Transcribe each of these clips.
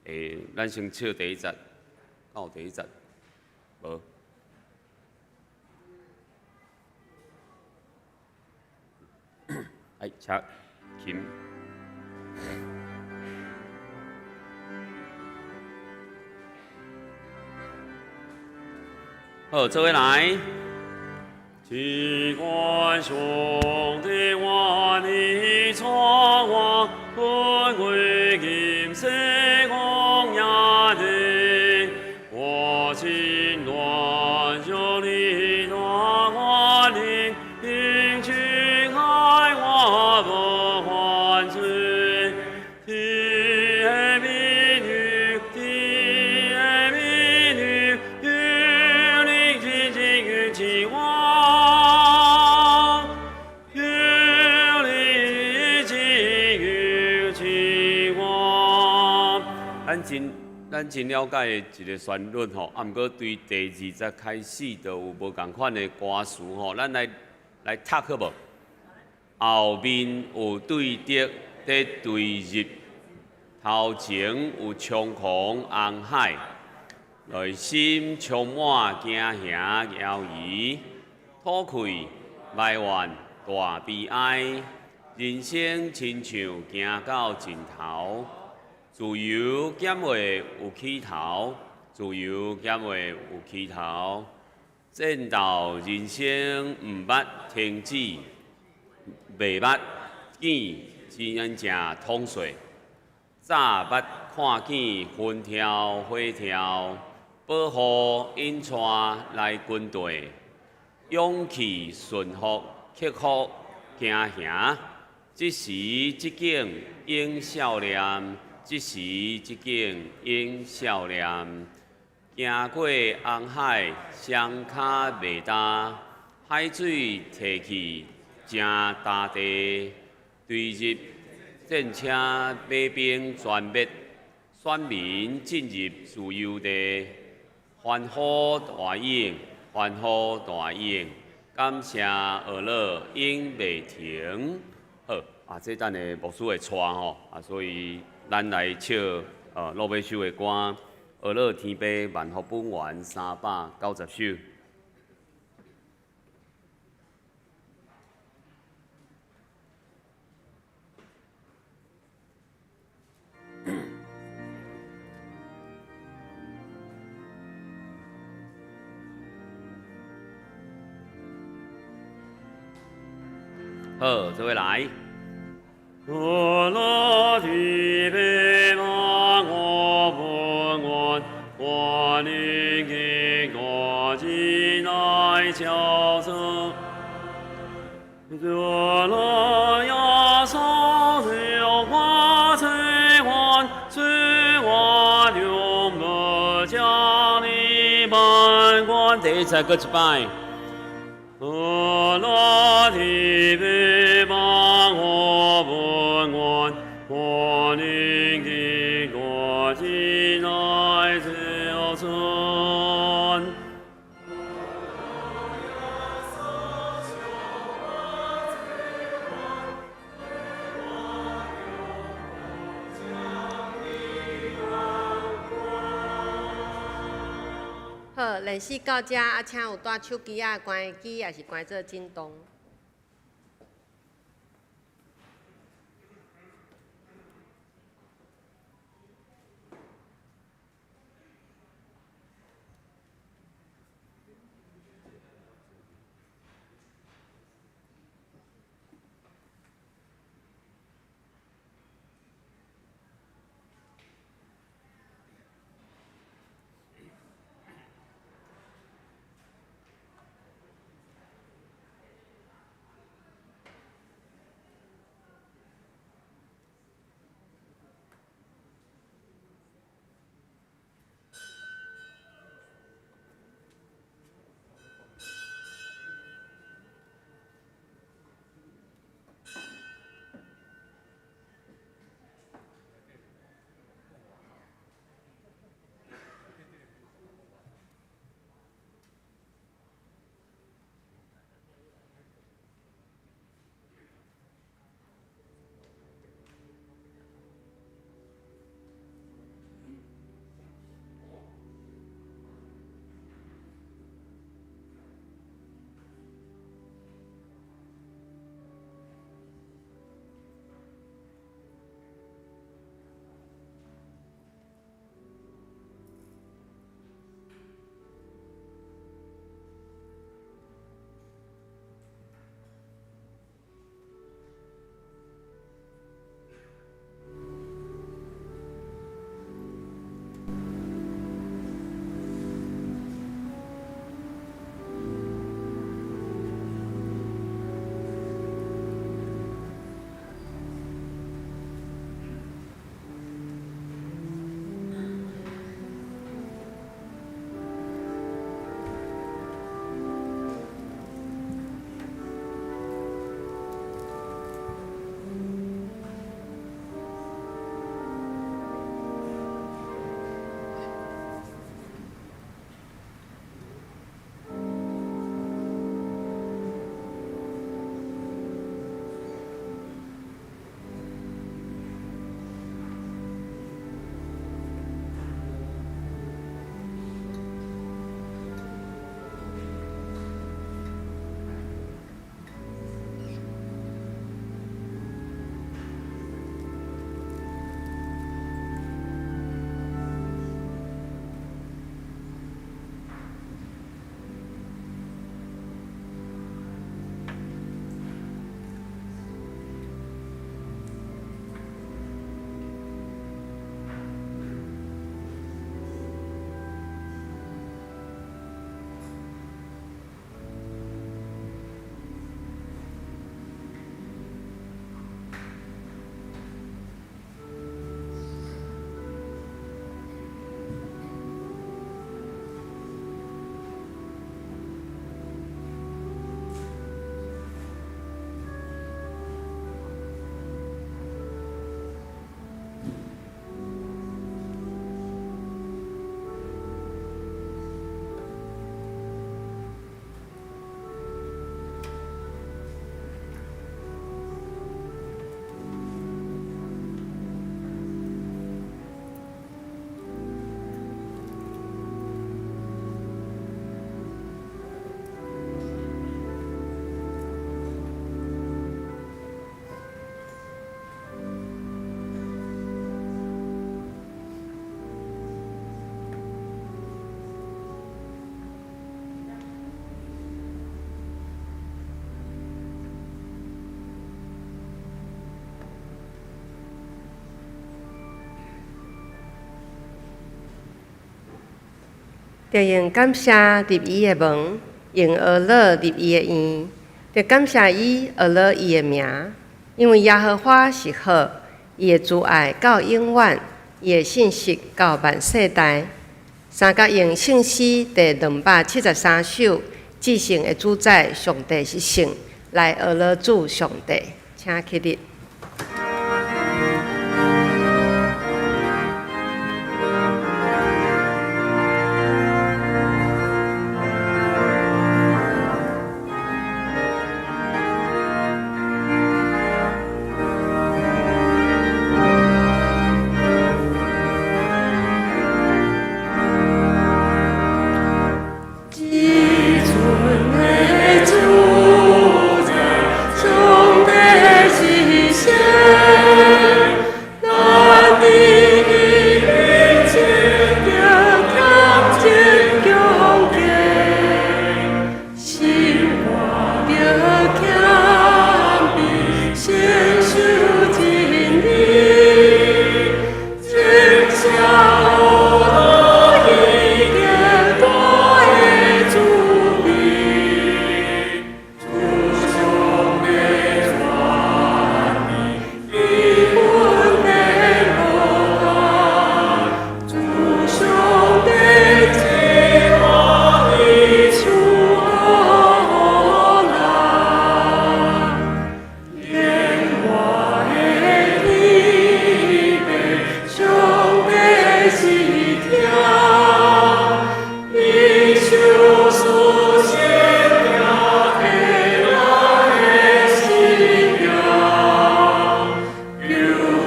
欸，咱先唱第一節，敢有第一節？無。哎，請琴。好，做伙來。只願上帝願意帶我，奔過金色曠野地，我情願將你帶我領，因親愛我無犯罪。天的美女，天的美女，與你緊緊與期望。與你緊與期望。咱真了解的一個旋律吼，啊，毋過對第二節開始就有無仝款的歌詞吼，咱來讀好無？後面有對敵佇追入，頭前有猖狂紅海，內心充滿驚嚇猶疑，吐氣埋怨大悲哀，人生親像行到盡頭，自由減袂有起頭，自由減袂有起頭，戰鬥人生毋捌停止，袂捌見真正統帥，早捌看見雲跳火跳，保護引帶來軍隊，勇氣順服克服驚嚇，這時這景湧笑臉，這時這景湧笑臉。行過紅海，雙跤袂焦，海水退去成焦地，追入戰車馬兵全滅，選民進入自由地，歡呼大勇，歡呼大勇，感謝阿樂永袂停。好，啊，這等下牧師會帶吼，啊，所以咱來唱落尾首的歌，《阿樂天父萬福本源》390首。好，這位來。阿樂天父萬福本願，願你給我進來敲聲。阿樂耶穌有我最歡，最我永不將你萬關。第一次閣一擺。阿樂天父萬福本願，願你給我進來敲聲。好，練習到遮，啊，請有帶手機仔關機，抑是關做震動。著用感謝入伊的門，用呵咾入伊的院，著感謝伊，呵咾伊的名，因為耶和華是好，伊的慈愛到永遠，伊的信實到萬世代。三角用聖詩第273首，至聖的主宰上帝是聖，來呵咾主上帝，請起立。至尊的主宰，上帝是聖，咱佇伊面前著恬靜恭敬，心肝著謙卑，承受真理，真正學伊極大的慈悲，主上帝權柄，比阮的無共，主上帝賜予賜予咱，連我的耳邊，上帝是疼，伊手所生疼的人的心痛，求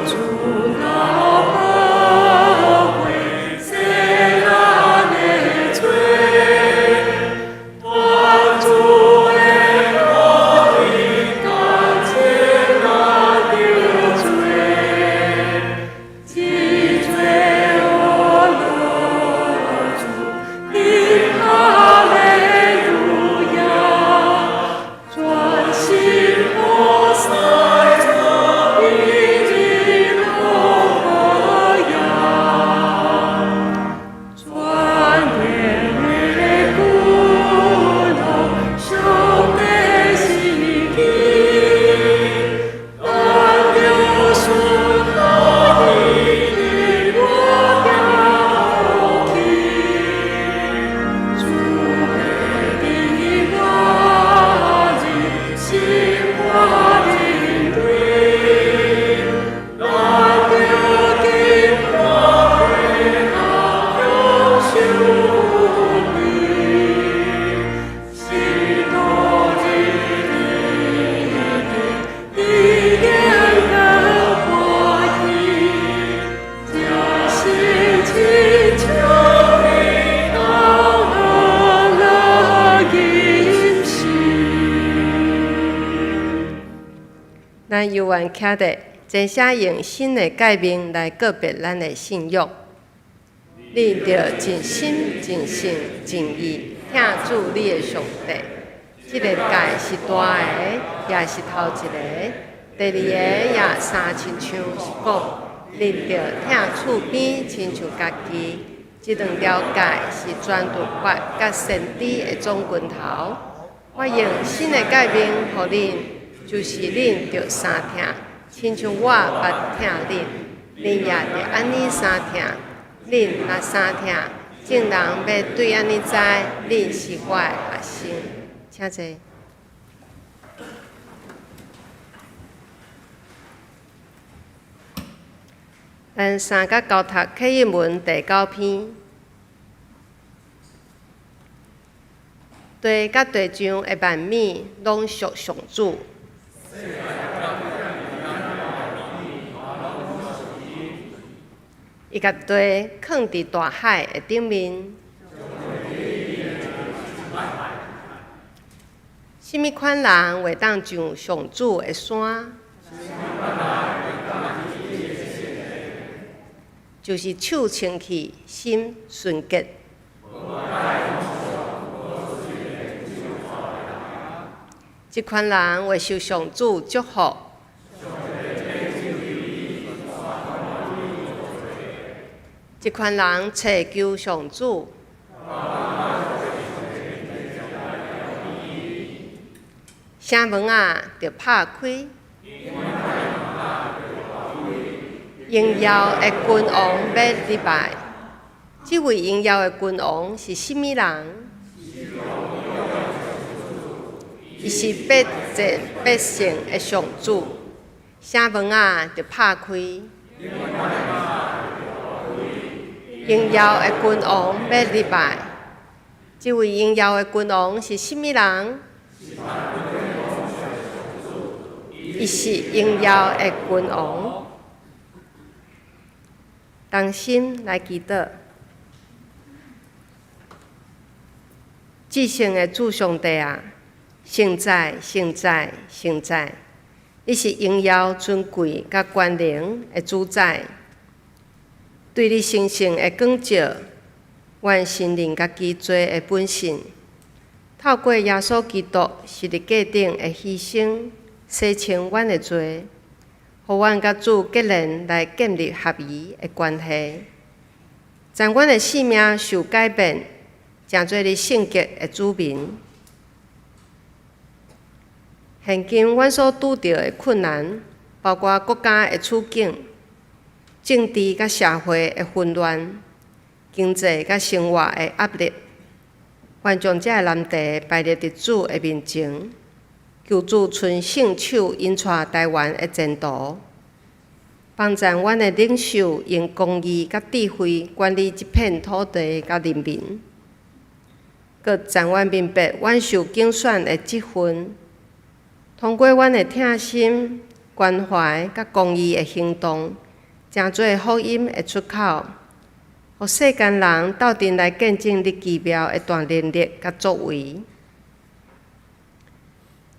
主來保護世人的罪，願主的福音感情咱得罪，只做呵咾主，的哈利路亞，專心服侍主，一日攏好呀。全能的君王，上帝是義，咱著順服伊的我行去，主的我人心肝認對，咱著緊歡喜享受美，是多日的眼光歡喜，真心親像你同樂吟詩。咱猶原徛佇，真寫用新的誡命來告別咱的信仰。恁著盡心、盡性、盡意疼主你的上帝。這個誡是大的，也是頭一個。第二個也相親像是講，恁著疼厝邊親像家己。這兩條誡是全律法佮先知的總根頭。我用新的誡命予恁，就是恁著相疼，親像我捌疼恁，恁也著按呢相疼。恁若相疼，眾人欲對按呢知，恁是我的學生。請坐。咱三佮交讀啟應文第九篇，地佮地上的萬物攏屬上主。伊共地囥佇大海的頂面。啥物款人會當上上主的山？就是手清氣、心純潔。這款人會受上主祝福。這款人揣求上主。城門仔著拍開。榮耀的君王欲入來，這位榮耀的君王是啥物人？伊是必戰必勝的上主。城門仔著拍開。榮耀的君王欲入來，這位榮耀的君王是啥物人？伊是榮耀的君王。同心來祈禱，至聖的主上帝啊，聖哉，聖哉，聖哉！你是榮耀尊貴佮權能的主宰，對你神聖的光照，阮承認家己罪的本性，透過耶穌基督十字架頂的犧牲，洗清阮的罪。予阮佮主結連來建立合宜的關係，將阮的性命受改變，成做你聖潔的子民。現今阮所拄著的困難，包括國家的處境、政治佮社會的混亂、經濟佮生活的壓力，阮將這个難題擺佇佇主的面前。求主伸聖手引帶台灣的前途，幫助阮的領袖用公義佮智慧管理這片土地佮人民，閣讓阮明白阮受揀選的職分，通過阮的疼心、關懷佮公義的行動，成做福音的出口，予世間人鬥陣來見證你奇妙的大能力佮作為。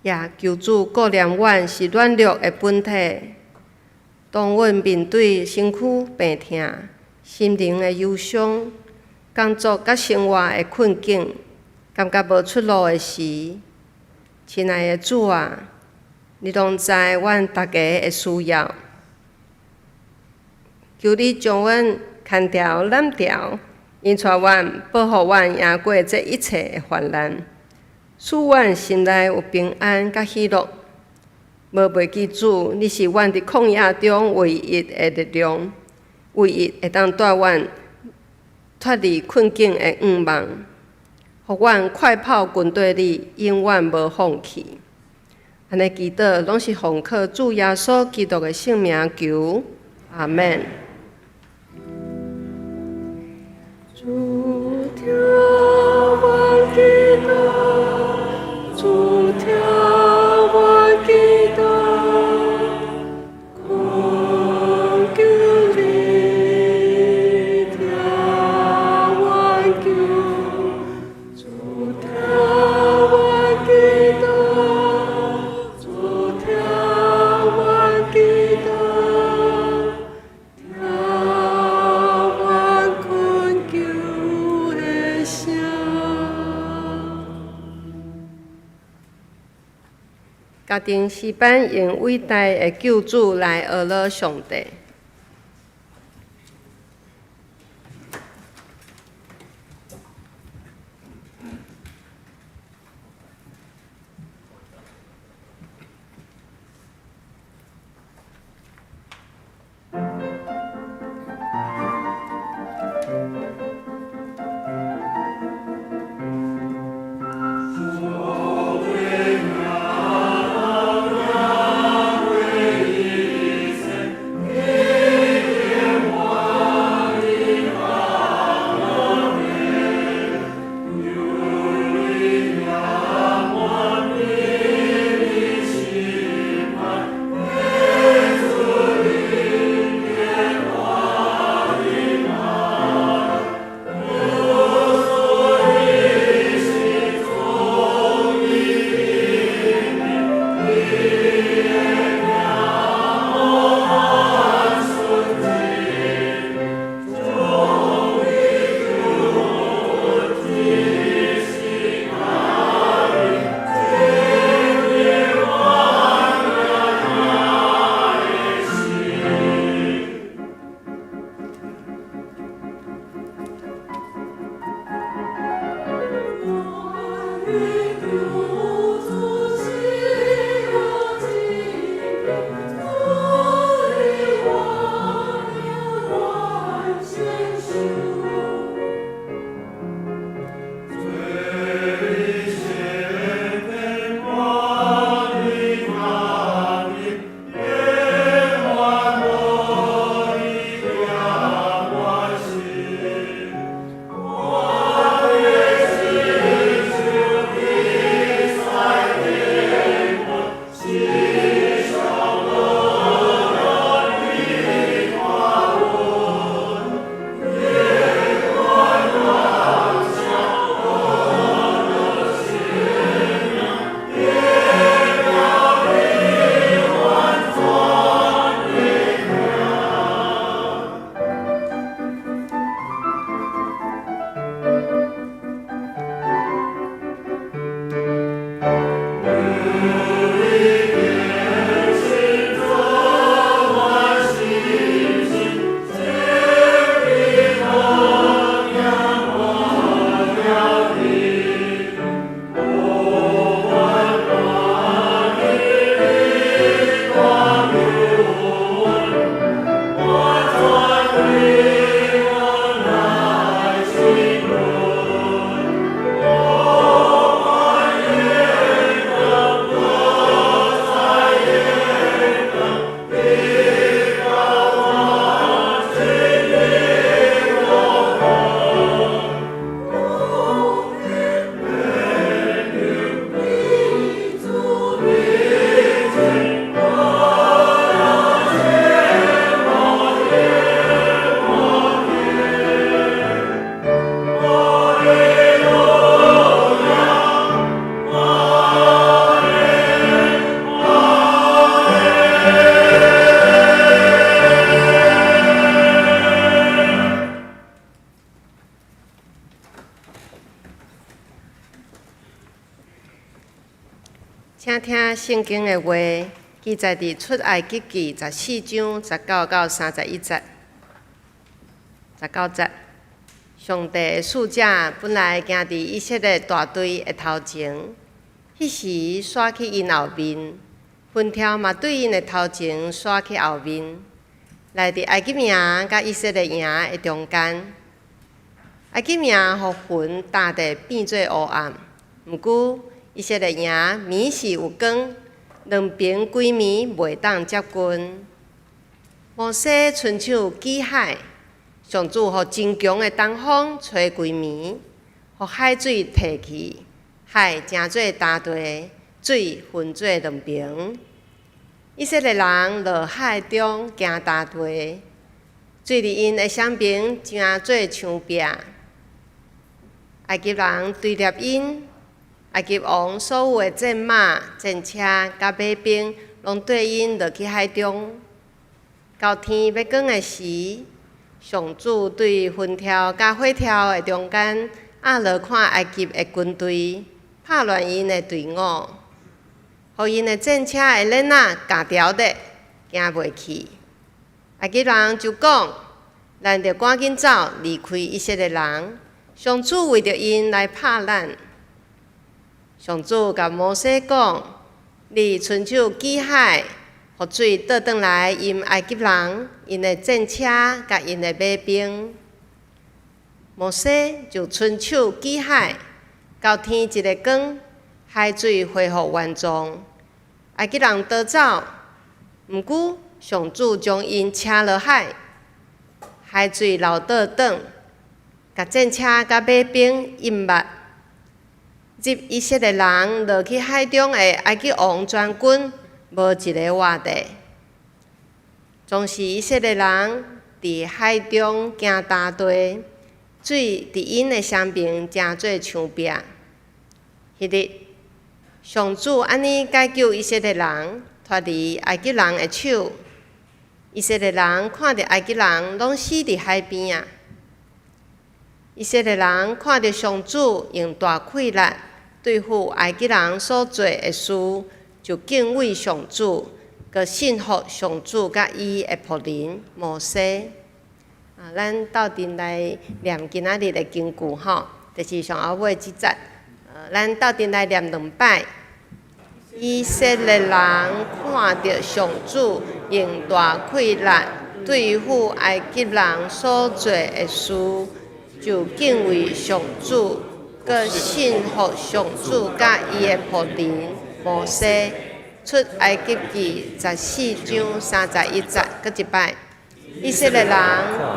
也求主顧念阮是軟弱的本體，當阮面對身軀病痛、心靈的憂傷、工作佮生活的困境，感覺無出路的時，親愛的主啊，你攏知阮逐家的需要，求你將阮牽牢攬牢，引帶阮，保護阮贏過這一切的患難。使阮心內有平安佮喜樂，無袂記主，你是阮佇曠野中唯一的力量，唯一會當帶阮脫離困境的願望，予阮快跑跟綴你，永遠無放棄。按呢祈禱，攏是奉靠主耶穌基督的聖名求，阿們。主聽阮祈禱，主聽阮祈禱，懇求你聽阮求，主聽阮祈禱，主聽阮祈禱，聽阮懇求的聲。家庭詩班用偉大的救主來呵咾上帝。求主心。請聽聖經的話，記載佇出埃及記14章19到31節。19節，上帝的使者本來行佇以色列大隊的頭前，彼時徙去𪜶後面，雲柱嘛對𪜶的頭前徙去後面，來佇埃及營佮以色列營的中間。埃及營予雲罩得變做烏暗，毋過以色列營暝時有光，兩爿規暝袂當接近。摩西伸手舉海，上主予真強的東風吹規暝，予海水退去，海成做乾地，水分做兩爿。以色列人落海中行乾地，水佇𪜶的雙爿成做牆壁。埃及人追獵𪜶，埃及王所有的戰馬、戰車佮馬兵，攏綴𪜶落去海中。到天欲光的時，上主對雲柱佮火柱的中間，壓落看埃及的軍隊，拍亂𪜶的隊伍，予𪜶的戰車的鏈仔咬牢咧，行袂去。埃及人就講：咱著趕緊走，離開以色列人。上主為著𪜶來拍咱。上主共摩西講：你伸手舉海，予水倒轉來淹埃及人、𪜶的戰車佮𪜶的馬兵。摩西就伸手舉海，到天一个光，海水恢復原狀。埃及人逃走，毋過上主將𪜶車落海，海水流倒轉，共戰車佮馬兵淹沒。入以色列人落去海中的埃及王全軍，無一个活的。當時以色列人佇海中行乾地，水佇𪜶的雙爿成做牆壁。彼日，上主按呢解救以色列人，脫離埃及人的手。以色列人看著埃及人攏死佇海邊仔。以色列人看著上主用大氣力對付埃及人所做的事，就敬畏上主，閣信服上主佮伊的僕人摩西。啊，咱鬥陣來念今仔日的經句吼，就是上後尾這節。咱鬥陣來念兩擺。以色列人看著上主用大氣力對付埃及人所做的事，就敬畏上主，閣信服上主佮伊的僕人摩西。出埃及記14章31節，閣一擺。以色列人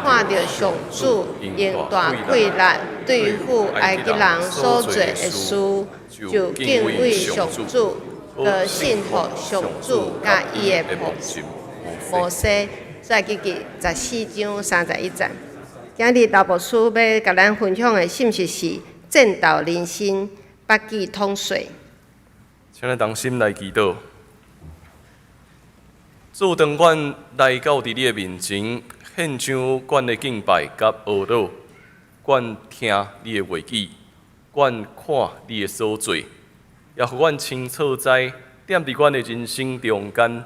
看著上主用大氣力對付埃及人所做的事，就敬畏上主，閣信服上主佮伊的僕人摩西。出埃及記十四章三十一節。今日劉牧師欲共咱分享的信息是戰鬥人生，百計統帥。請咱同心來祈禱。主，當阮來到佇你的面前，獻上阮的敬拜佮哀禱，阮聽你的話語，阮看你的所做，也予阮清楚知，踮佇阮的人生中間，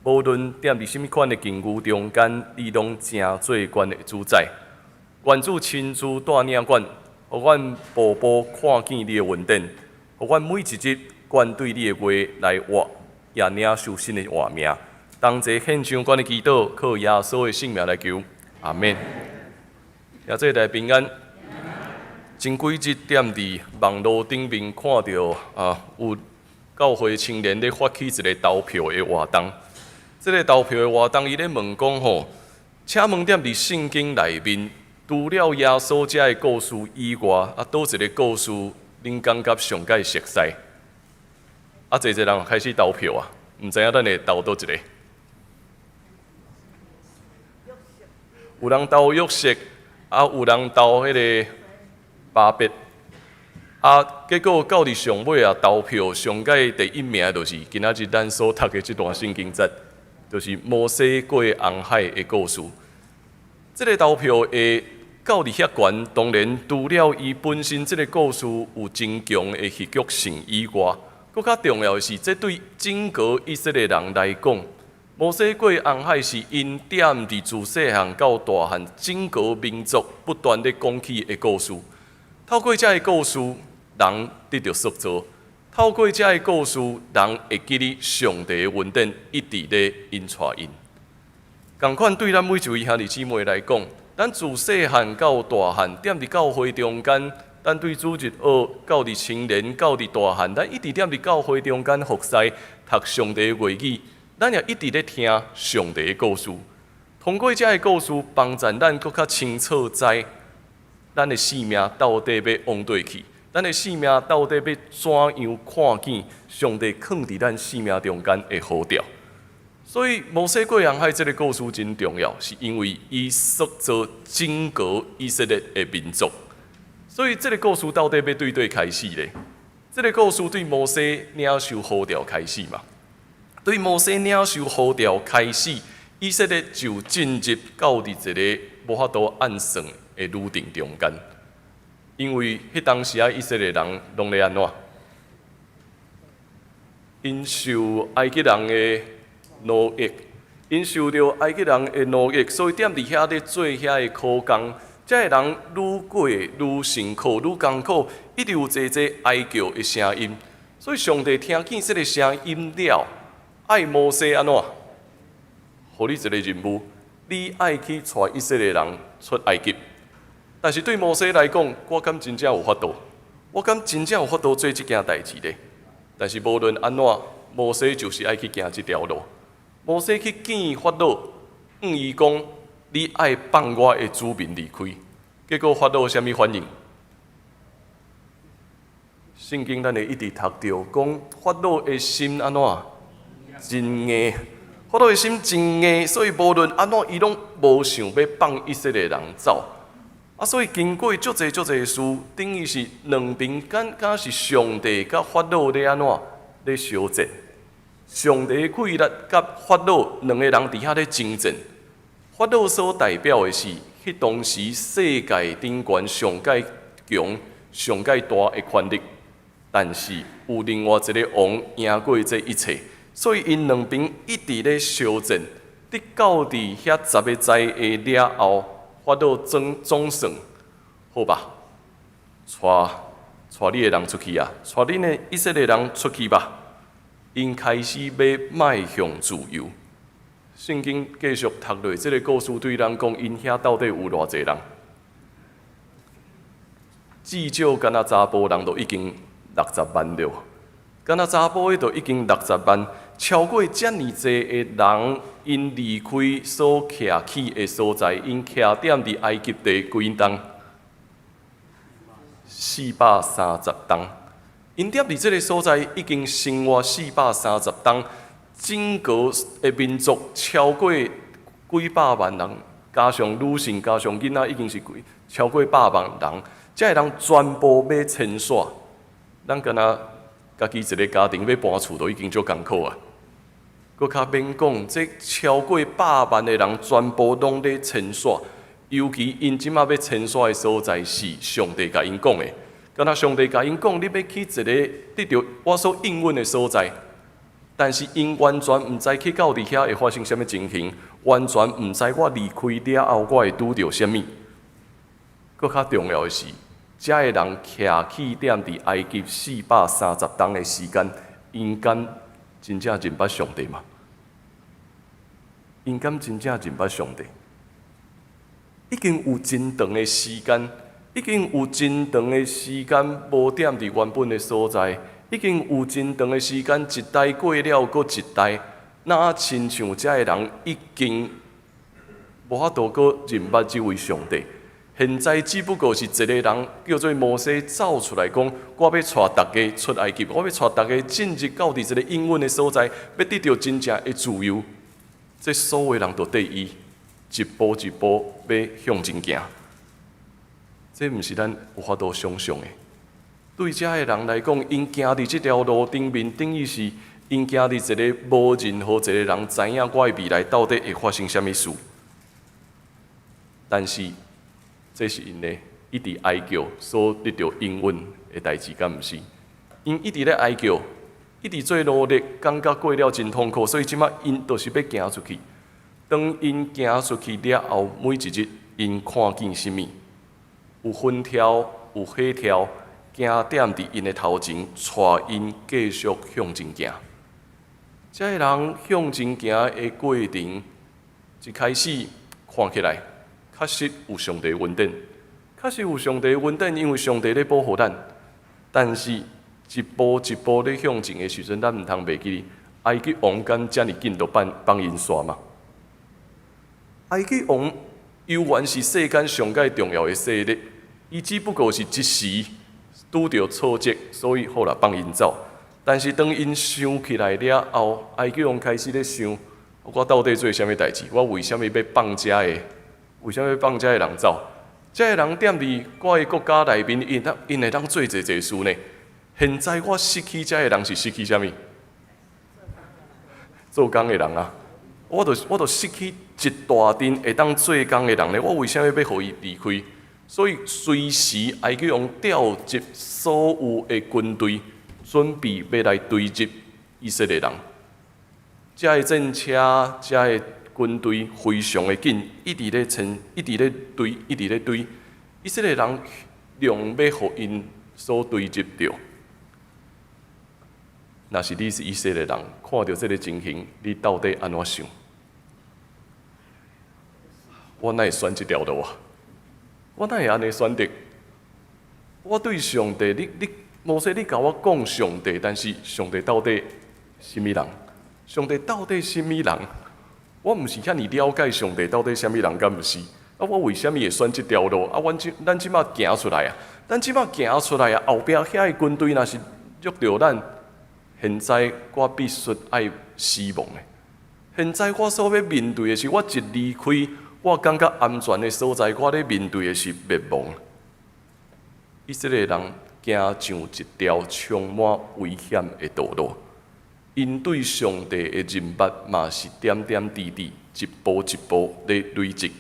無論踮佇啥物款的境遇中間，你攏成做阮的主宰。願主親自帶領阮，予阮步步看見你的恩典，予阮每一日，阮對你的話來活，也領受新的活命。同齊獻上阮的祈禱，靠耶穌的聖名來求，阿們。耶穌來平安。前幾日踮佇網路頂面看著啊，有教會青年咧發起一个投票的活動。這个投票的活動，伊咧問講吼，請問踮佇聖經內面，除了耶穌這个故事以外，啊，佗一个故事，恁感覺上蓋熟似？啊，濟濟人開始投票啊，毋知影咱會投佗一个？有人投約瑟，啊，有人投彼个巴別，啊，結果到佇上尾啊，投票上蓋第一名就是今仔日咱所讀的這段聖經節，就是摩西過紅海的故事。這个投票會到佇遐懸，當然除了伊本身這个故事有真強的戲劇性以外，閣閣較重要的是，這對整個以色列人來講，摩西過紅海是𪜶踮佇自細漢到大漢，整個民族不斷咧講起的故事。透過這个故事，人得著塑造；透過這个故事，人會記得上帝的恩典一直咧引帶𪜶。仝款對咱每一位兄弟姊妹來講，咱自細漢到大漢，踮佇教會中間，咱對主日學到佇青年到佇大漢，咱一直踮佇教會中間服侍讀上帝的話語，咱也一直咧聽上帝的故事。通過這个故事，幫助咱閣較清楚知，咱的生命到底欲往佗去，咱的生命到底欲怎樣看見上帝囥佇咱生命中間的呼召。所以摩西過紅海這个故事真重要，是因為伊塑造整個以色列的民族。所以這个故事到底欲對佗開始咧？這个故事對摩西領受呼召開始嘛？對摩西領受呼召開始，以色列就進入到佇一个無法度按算的旅程中間。因為彼當時啊，以色列人攏咧按怎？𪜶受埃及人的奴役，𪜶受著埃及人的奴役，所以踮佇遐咧做遐个苦工。這个人愈過愈辛苦，愈艱苦，一直有濟濟哀叫的聲音。所以上帝聽見這个聲音了，愛摩西按怎？予你一個任務，你愛去帶以色列人出埃及。但是對摩西來講，我敢真正有法度？我敢真正有法度做這件代誌咧？但是無論按怎，摩西就是愛去行這條路。摩西去見法老，向伊講：你愛放我的子民離開。結果法老啥物反應？聖經咱會一直讀著，講法老的心按怎？真硬。法老的心真硬，所以無論按怎，伊攏無想欲放以色列人走。啊，所以經過足濟足濟事，等於是兩邊敢敢是上帝佮法老咧按怎咧相戰。上帝氣力佮法老兩個人佇遐咧爭戰。法老所代表的是，彼當時世界頂懸上蓋強、上蓋大的權力，但是有另外一个王贏過這一切，所以𪜶兩邊一直咧相戰，直到佇遐十个災的了後，法老總算好吧，帶帶你的人出去啊，帶恁的以色列人出去吧。𪜶開始欲邁向自由。聖經繼續讀落，這个故事對咱講，𪜶遐到底有偌濟人？至少敢若查埔人都已經60萬了，敢若查埔的都已經六十萬，超過遮爾濟的人，𪜶離開所徛起的所在，𪜶徛踮佇埃及地幾冬？430冬。𪜶踮佇這个所在已經生活四百三十冬，整個的民族超過幾百萬人，加上女性，加上囡仔，已經是幾超過百萬人。這个人全部欲遷徙，咱敢若家己一个家庭欲搬厝都已經足艱苦啊！閣較免講，這超過百萬的人全部攏咧遷徙，尤其𪜶這馬欲遷徙的所在是上帝共𪜶講的。敢若上帝共𪜶講，你欲去一个得著我所應允的所在，但是𪜶完全毋知去到佇遐會發生啥物情形，完全毋知我離開了後我會拄著啥物。閣較重要的是，這个人徛起踮佇埃及四百三十冬的時間，𪜶敢真正認捌上帝嗎？𪜶敢真正認捌上帝？已經有真長的時間，已經有真長的時間無踮佇原本的所在，已經有真長的時間，一代過了，閣一代，若親像這个人已經無法度閣認捌這位上帝。現在只不過是一個人叫做摩西走出來講，我欲帶大家出埃及，我欲帶大家進入到佇一个應允的所在，欲得著真正的自由。這所有人都綴伊一步一步欲向前行。這毋是咱有法度想象的。對這个人來講，𪜶行佇這條路頂面，等於是𪜶行佇一个無任何一个人知影我的未來到底會發生啥物事。但是，這是𪜶的一直哀叫所得著應允的代誌，敢毋是？𪜶一直咧哀叫，一直做奴隸，感覺過了真痛苦，所以這馬𪜶就是欲行出去。當𪜶行出去了後，每一日𪜶看見啥物？有雲柱，有火柱，行踮佇𪜶的頭前，帶𪜶繼續向前行。這个人向前行的過程，一開始看起來確實有上帝恩典，確實有上帝恩典，因為上帝咧保護咱。但是，一步一步咧向前的時陣，咱毋通袂記，埃及王敢遮爾緊就放放𪜶煞嗎？埃及王猶原是世間上蓋重要的勢力，伊只不過是一時拄著挫折，所以好啦放𪜶走。但是當𪜶想起來了後，埃及王開始咧想：我到底做啥物代誌？我為啥物欲放遮个？為啥物欲放遮个人走？遮个人踮佇我的國家內面，𪜶會當做濟濟事呢？現在我失去遮个人是失去啥物？做工的人啊！我就失去一大陣會當做工的人呢。我為啥物欲予伊離開？所以隨時埃及王調集所有的軍隊，準備欲來追擊以色列人。遮个戰車，遮个軍隊非常的緊，一直咧衝，一直咧追，一直咧追。以色列人量欲予𪜶所追擊著。若是你是以色列人，看著這个情形，你到底按怎想？我哪會選這條路啊？我哪會按呢選擇？我對上帝，你摩西，你共我講上帝，但是上帝到底啥物人？上帝到底啥物人？我毋是遐爾了解上帝到底啥物人，敢毋是？啊，我為啥物會選這條路？啊，咱這馬行出來啊！咱這馬行出來啊！後壁遐个軍隊若是約著咱，現在我必須愛死亡的。現在我所欲面對的是，我一離開我感覺安全的所在，我咧面對的是滅亡。以色列人行上一條充滿危險的道路，𪜶對上帝的認捌嘛是點點滴滴、一步一步咧累積。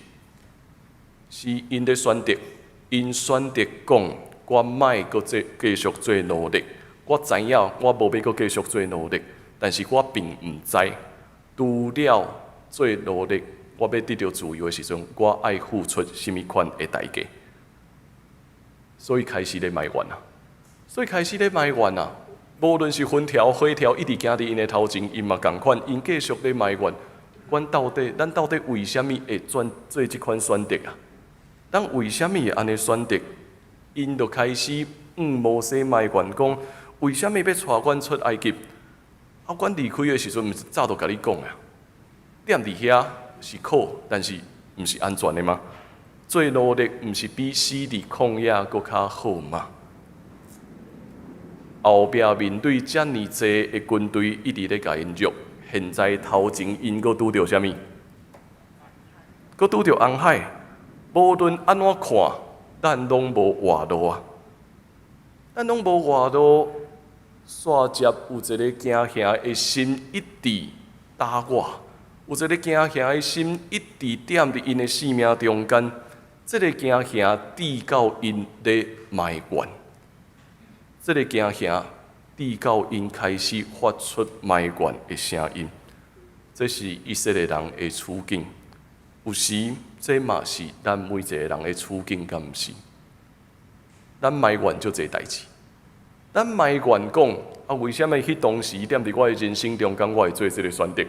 是𪜶咧選擇，𪜶選擇講，我莫閣做繼續做奴隸。我知影我無欲閣繼續做奴隸，但是我並毋知，除了做奴隸，我欲得著自由的時陣，我愛付出啥物款的代價。所以開始咧埋怨啊，所以開始咧埋怨啊。無論是雲柱、火柱，一直行佇𪜶的頭前，𪜶嘛仝款，𪜶繼續咧埋怨。阮到底，咱到底為啥物會轉做這款選擇啊？咱為啥物會按呢選擇？𪜶就開始向摩西埋怨講：為啥物欲帶阮出埃及？啊，阮離開的時陣，毋是早就共你講啊？踮佇遐是好，但是毋是安全的嗎？做奴隸毋是比死佇曠野閣較好嗎？後壁面對遮爾濟的軍隊一直咧共𪜶掠，現在頭前𪜶閣拄著啥物？閣拄著紅海。無論按怎看，咱攏無活路啊！咱攏無活路，煞接有一个驚嚇的心一直打我，有一個驚嚇的心一直踮佇𪜶的性命中間，這个驚嚇致到𪜶咧埋怨，這个驚嚇致到𪜶開始發出埋怨的聲音。這是以色列人的處境。有時，這嘛是咱每一個人的處境，敢毋是？咱埋怨足濟代誌，咱埋怨講啊，為啥物彼當時踮佇我的人生中間，我會做這个選擇？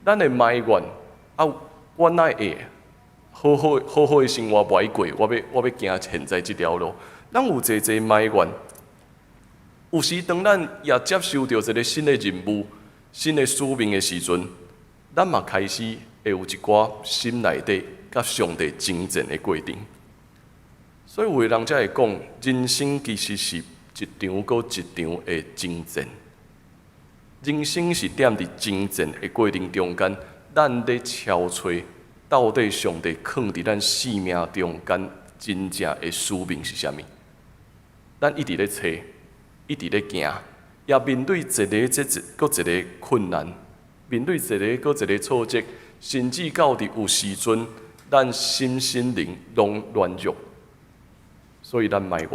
咱會埋怨啊，我哪會好好好好的生活無愛過，我欲行現在這條路。咱有濟濟埋怨。有時當咱也接受著一个新的任務、新的使命的時陣，咱嘛開始會有一寡心內底佮上帝爭戰的過程。所以有的人才會講，人生其實是一場閣一場的爭戰。人生是踮佇爭戰的過程中間，咱咧敲揣到底上帝囥佇咱生命中間真正的使命是啥物？咱一直咧揣，一直咧行，也面對一个這一閣一個困難，面對一个閣一個挫折，甚至到佇有時陣，咱身心靈攏軟弱，所以咱埋怨。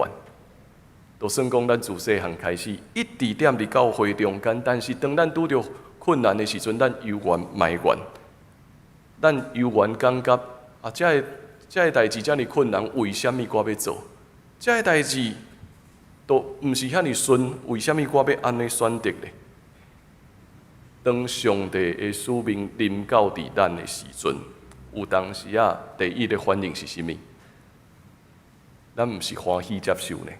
就算講咱自細漢開始，一直踮佇教會中間，但是當咱拄著困難的時陣，咱猶原埋怨，咱猶原感覺啊，這个代誌遮爾困難，為啥物我欲做？這个代誌都毋是遐爾順，為啥物我欲按呢選擇咧？當上帝的使命臨到佇咱的時陣，有當時仔，第一个反應是啥物？咱毋是歡喜接受呢？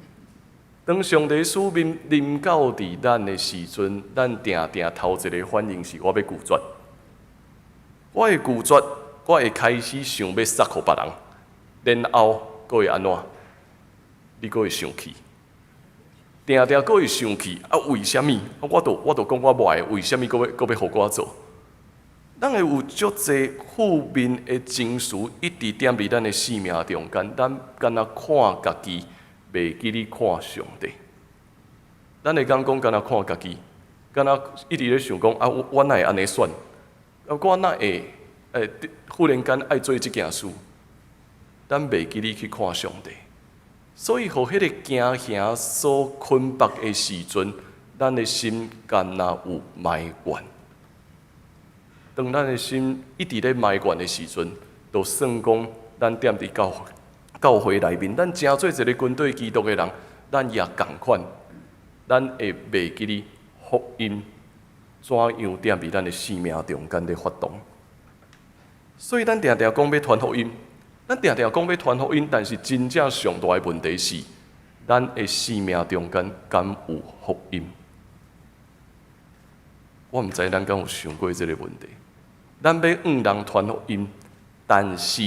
當上帝使命臨到佇咱的時陣，咱定定頭一個反應是我欲拒絕。我會拒絕，我會開始想欲捒予別人，然後閣會按怎？你閣會生氣，定定閣會生氣。啊，為啥物？我都講我無愛，為啥物閣欲予我做？咱會有足濟負面的情緒一直踮佇咱的生命中間，咱敢若看家己，袂記得看上帝。咱會敢講敢若看家己，敢若一直咧想講啊，我哪會按呢選？啊，我哪會忽然間愛做這件事？咱袂記得去看上帝，所以予彼个驚嚇所捆縛的時陣，咱的心敢若有埋怨。當咱的心一直咧埋怨的時陣，就算講咱踮佇教會內面，咱成做一个軍隊基督的人，咱也仝款，咱會袂記得福音怎樣踮佇咱的生命中間咧發動。所以咱定定講欲傳福音，咱定定講欲傳福音，但是真正上大的問題是，咱的生命中間敢有福音？我毋知咱敢有想過這个問題。咱欲向人傳福音，但是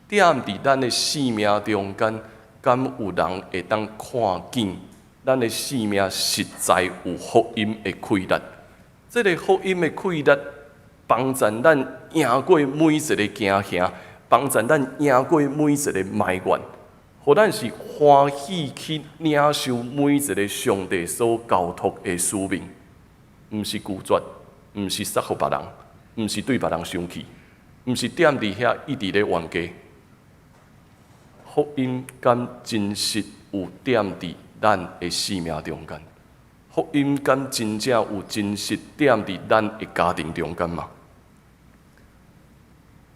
踮佇咱的生命中間，敢有人會當看見咱的生命實在有福音的氣力？這个福音的氣力，幫助咱贏過每一个驚嚇，幫助咱贏過每一个埋怨，予咱是歡喜去領受每一个上帝所交託的使命，毋是拒絕，毋是捒予別人，毋是對別人生氣，毋是踮佇遐一直咧冤家。福音敢真實有踮佇咱的生命中間？福音敢真正有真實踮佇咱的家庭中間嗎？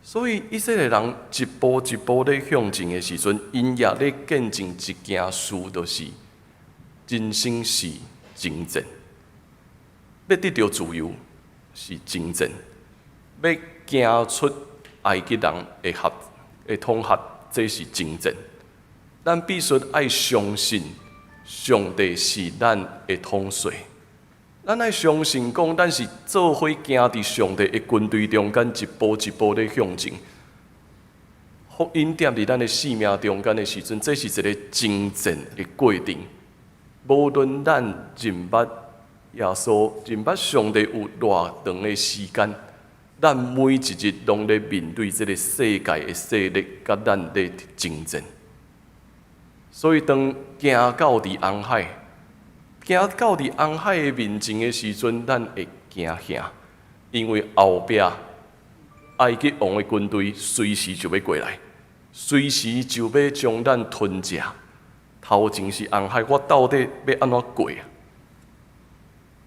所以以色列人一步一步咧向前的時陣，𪜶也咧見證一件事，就是人生是征戰，欲得著自由是征戰，欲行出埃及人的轄的統轄，這是征戰。咱必須愛相信上帝是咱的統帥，咱愛相信講，咱是做伙行佇上帝的軍隊中間，一步一步咧向前。福音踮佇咱的生命中間的時陣，這是一个征戰的過程。無論咱認捌耶穌、認捌上帝有偌長的時間，咱每一日攏咧面對這个世界的勢力，佮咱咧征戰。所以當行到佇紅海，行到佇紅海的面前的時陣，咱會驚嚇，因為後壁埃及王的軍隊隨時就欲過來，隨時就欲將咱吞食。頭前是紅海，我到底欲按怎過啊？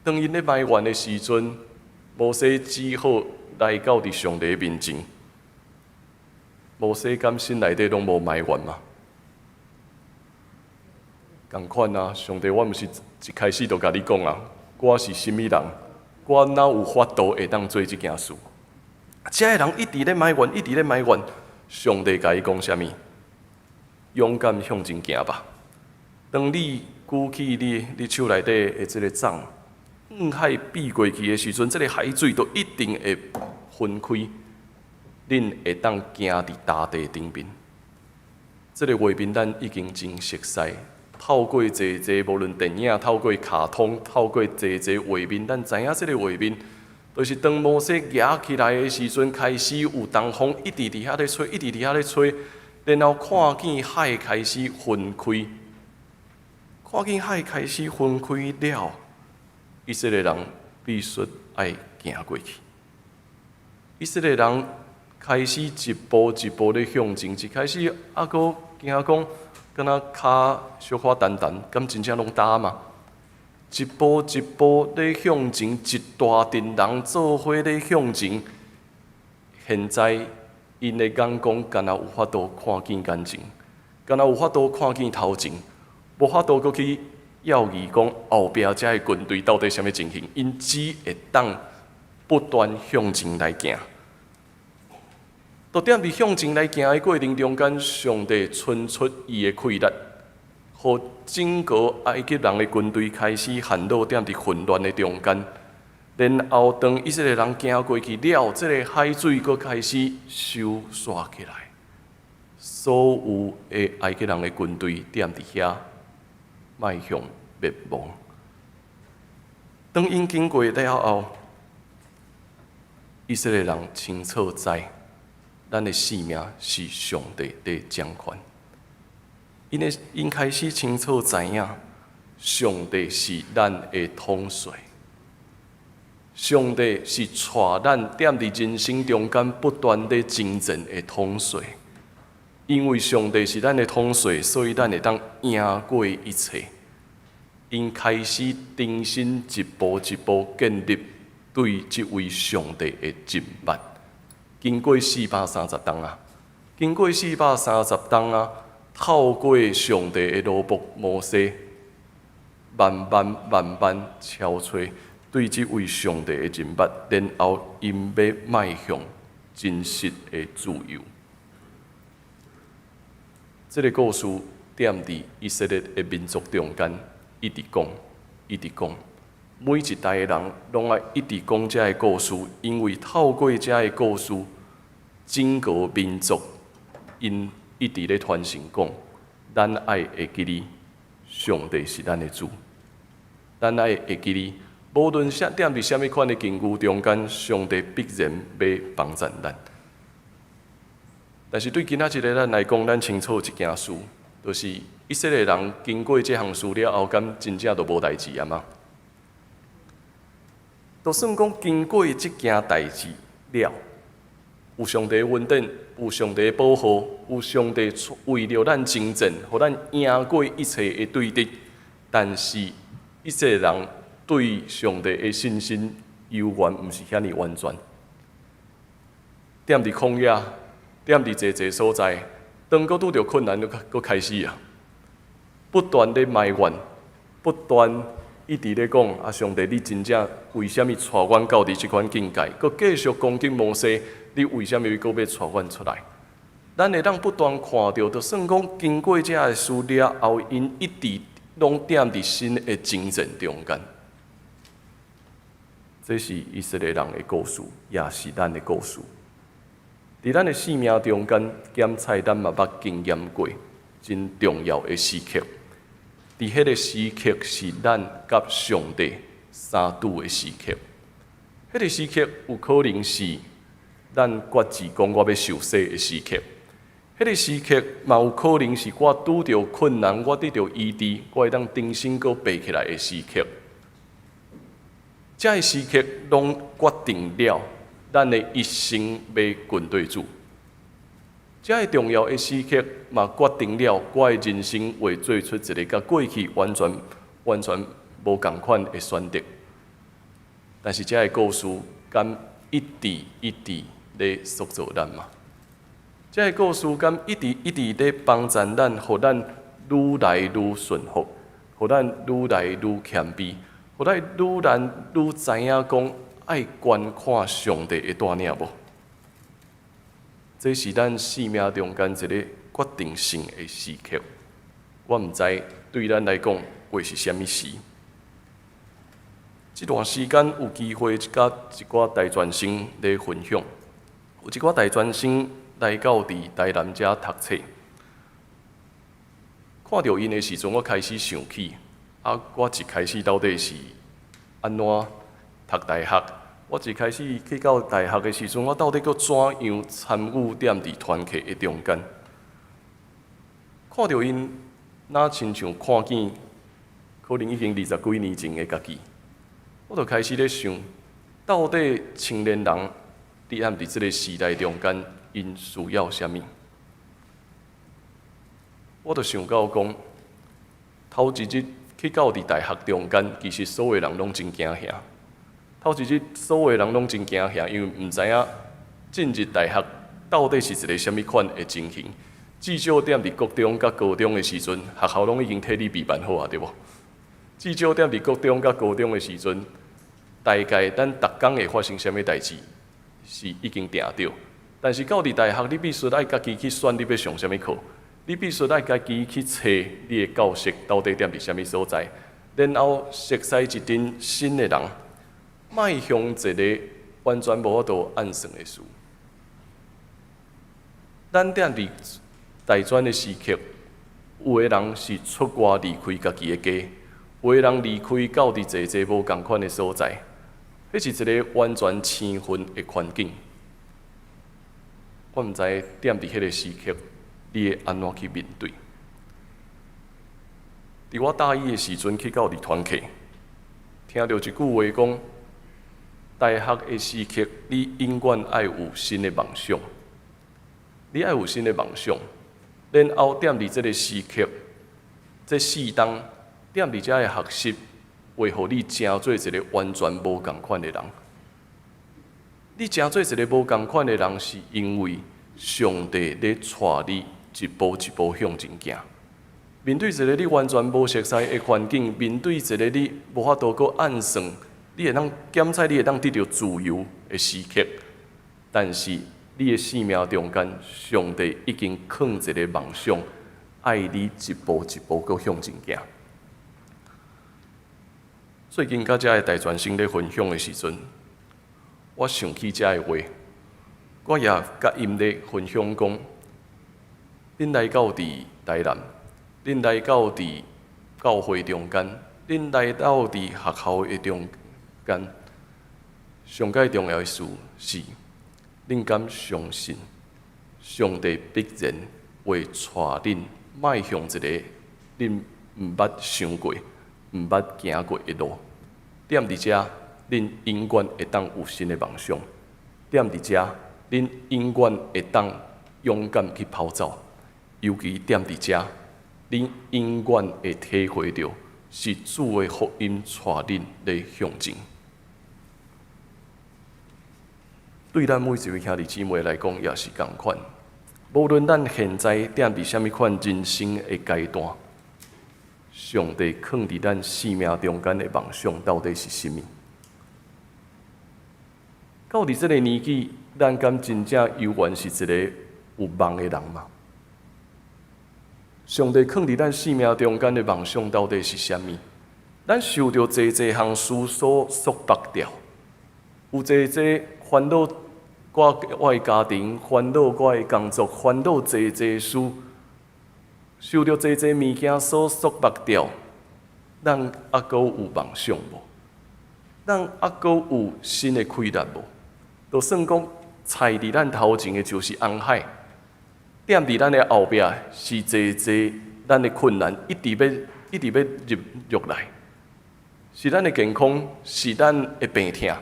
當𪜶咧埋怨的時陣，摩西只好來到佇上帝面前。摩西敢心內底攏無埋怨嗎？仝款啊，上帝，我毋是一開始就共你講啊，我是啥物人？我哪有法度會當做這件事？這个人一直咧埋怨，一直咧埋怨，上帝共伊講啥物？勇敢向前行吧。當你舉起你手內底的這个杖，向海比過去的時陣，這个海水都一定會分開，恁會當行佇乾地頂面。這个畫面咱已經真熟悉，透過濟濟無論電影，透過卡通，透過濟濟畫面，咱知影這个畫面，就是當摩西舉起來的時陣，開始有東風一直佇遐咧吹，一直佇遐咧吹，然後看見海開始分開，看見海開始分開了，以色列人必須愛行過去。以色列人開始一步一步咧向前，一開始猶閣驚講。敢若跤小可澹澹，敢真正攏焦嗎？一步一步咧向前，一大陣人做伙咧向前。現在𪜶的眼光敢若有法度看見眼前，敢若有法度看見頭前，無法度閣去猶豫講後壁遮的軍隊到底啥物情形，𪜶只會當不斷向前來行。就踮佇向前來行的過程中間，上帝伸出伊的氣力，予整個埃及人的軍隊開始陷落踮佇混亂的中間。然後當以色列人行過去了，這个海水閣開始收煞起來，所有的埃及人的軍隊踮佇遐邁向滅亡。當𪜶經過了後，以色列人清楚知，咱的性命是上帝佇掌權。𪜶開始清楚知影，上帝是咱的統帥。上帝是帶咱踮佇人生中間不斷咧征戰的統帥。因為上帝是咱的統帥，所以咱會當贏過一切。𪜶開始重新一步一步建立對這位上帝的認捌。經過四百三十冬啊，經過四百三十冬啊，透過上帝的奴僕摩西，慢慢慢慢敲揣對這位上帝的認捌，然後𪜶欲邁向真實的自由。這个故事踮佇以色列的民族中間一直講，一直講，每一代的人攏愛一直講這个故事，因為透過這个故事，整個民族𪜶一直咧傳承講，咱愛會記得上帝是咱的主，咱愛會記得，無論啥踮佇啥物款的境遇中間，上帝必然欲幫助咱。但是對今仔日的咱來講，咱清楚一件事，就是以色列人經過這項事了後，敢真正就無代誌啊嗎？就算講經過這件代誌了，有上帝恩典，有上帝保護，有上帝為著咱征戰，予咱贏過一切的對敵。但是以色列人對上帝的信心猶原毋是遐爾完全。踮佇曠野，踮佇濟濟所在，當閣拄著困難，閣開始啊！不斷咧埋怨，不斷一直咧講啊！上帝，你真正為啥物帶阮到佇這款境界？閣繼續攻擊摩西，你為啥物閣欲帶阮出來？咱會當不斷看著，就算講經過這个事了後，𪜶一直攏踮佇新的征戰中間。這是以色列人的故事，也是咱的故事。佇咱的生命中間，檢採咱嘛捌經驗過真重要的時刻。佇彼个時刻是咱佮上帝相拄的時刻。彼个時刻有可能是咱決志講我欲受洗的時刻。彼个時刻嘛有可能是我拄著困難，我得著醫治，我會當重新閣爬起來的時刻。這个時刻攏決定了咱的一生欲跟隨主。這个重要的時刻嘛，決定了我的人生會做出一个佮過去完全完全無仝款的選擇。但是這个故事敢一直一直咧塑造咱嗎？這个故事敢一直一直咧幫助咱，予咱愈來愈順服，予咱愈來愈謙卑，予咱愈來愈知影講愛觀看上帝的帶領無？這是咱生命中間一个決定性的時刻。我毋知對咱來講會是啥物時。這段時間有機會佮一寡大專生咧分享，有一寡大專生來到佇台南遮讀冊，看著𪜶的時陣，我開始想起，啊，我一開始到底是按怎讀大學？我一開始去到大學的時陣，我到底閣怎樣參與踮佇團契的中間？看著𪜶，若親像看見可能已經二十幾年前的家己，我就開始咧想，到底青年人佇這个時代中間，𪜶需要啥物？我就想到講，頭一日去到佇大學中間，其實所有人攏真驚嚇。頭一日所有人攏真驚嚇，因為毋知影進入大學到底是一个啥物款的情形。至少踮佇國中佮高中的時陣，學校攏已經替你備辦好啊，對無？至少踮佇國中佮高中的時陣，大概咱逐工會發生啥物代誌是已經定著。但是到佇大學，你必須愛家己去選你欲上啥物課，你必須愛家己去揣你的教室到底踮佇啥物所在，然後熟似一陣新的人，邁向一个完全無法度按算的事。咱踮佇大專的時刻，有的人是出外離開家己的家，有的人離開到佇濟濟無仝款的所在，彼是一個完全生分的環境。我毋知踮佇彼个時刻，你會按怎去面對？佇我大一的時陣去到佇團契，聽著一句話講：大學的時刻，你永遠愛有新的夢想，你愛有新的夢想。然後踮佇這个時刻，這四冬踮佇遮的學習，會予你成做一个完全無仝款的人。你成做一个無仝款的人，是因為上帝咧帶你一步一步向前行。面對一个你完全無熟似的環境，面對一个你無法度閣按算，你會當檢測，你會當得著自由的時刻，但是你的生命中間，上帝已經囥一个夢想，愛你一步一步閣向前行。最近佮遮的大專生咧分享的時陣，我想起遮的話，我也佮𪜶咧分享講，恁來到佇台南，恁來到佇教會中間，恁來到佇學校的中間，上蓋重要的事是，恁敢相信上帝必然會帶恁邁向一个恁毋捌想過、毋捌行過的路。踮佇遮，恁永遠會當有新的夢想；踮佇遮，恁永遠會當勇敢去跑走。尤其踮佇遮，恁永遠會體會著是主的福音帶恁咧向前。對咱每一位兄弟姊妹來講，也是仝款。無論咱現在踮佇啥物款人生的階段，上帝囥佇咱生命中間的夢想到底是啥物？到佇這个年紀，咱敢真正猶原是一个有夢的人嗎？上帝囥佇咱生命中間的夢想到底是啥物？咱受著濟濟項事所束縛著，有濟濟煩惱。我的家庭煩惱，我的工作煩惱，濟濟事，受著濟濟物件所束縛著，咱猶閣有夢想無？咱猶閣有新的氣力無？就算講踩佇咱頭前的就是紅海，踮佇咱的後壁是濟濟咱的困難，一直欲入落來，是咱的健康，是咱的病痛。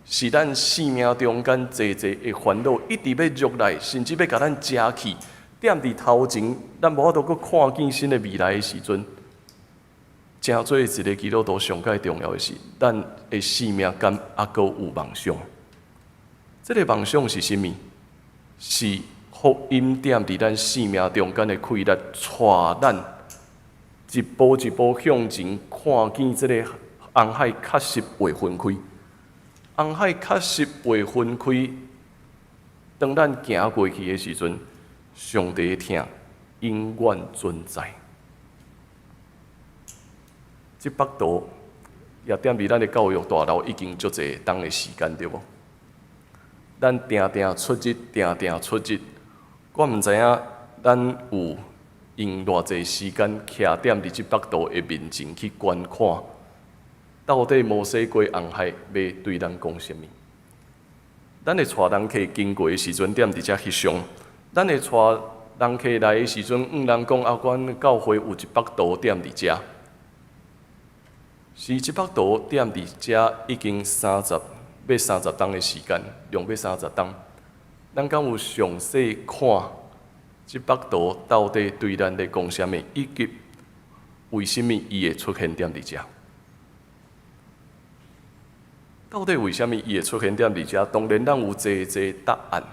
是咱生命中間濟濟的煩惱，一直欲入來，甚至欲共咱食去。踮佇頭前，咱無法度閣看見新的未來的時陣，成做一个基督徒上蓋重要的是，咱的生命敢猶閣有夢想。這个夢想是啥物？是福音踮佇咱生命中間的氣力，帶咱一步一步向前，看見這个紅海確實會分開。紅海確實會分開，當咱行過去的時陣，上帝的疼永遠存在。這幅圖也踮佇咱的教育大樓已經足濟冬的時間，對無？咱定定出入，定定出入，我毋知影咱有用偌濟時間徛踮佇這幅圖的面前去觀看。到底摩西過紅海欲對咱講啥物？咱會帶人客經過的時陣，踮佇遮翕相；咱會帶人客來的時陣，向人講啊，阮教會有一幅圖踮佇遮。是這幅圖踮佇遮已經欲30冬的時間，量欲30冬。咱敢有詳細看這幅圖到底對咱咧講啥物？以及為啥物伊會出現踮佇遮？到底為啥物伊會出現踮佇遮？當然，咱有濟濟答案，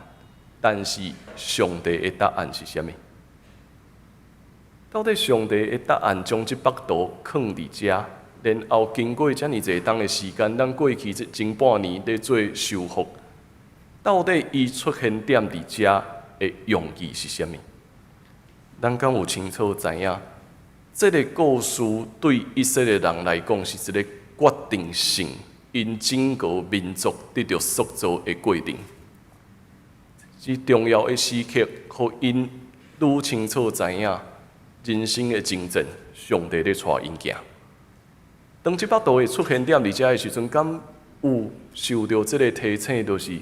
但是上帝的答案是啥物？到底上帝的答案將這幅圖囥佇遮，然後經過遮爾濟冬的時間，咱過去這前半年咧做修復，到底伊出現踮佇遮的用意是啥物？咱敢有清楚知影？這个故事對以色列人來講是一個決定性，𪜶整個民族得著塑造的過程，是重要的時刻，予𪜶愈清楚知影人生的征戰，上帝咧帶𪜶行。當這幅圖會出現踮佇遮的時陣，敢有受著這个提醒，就是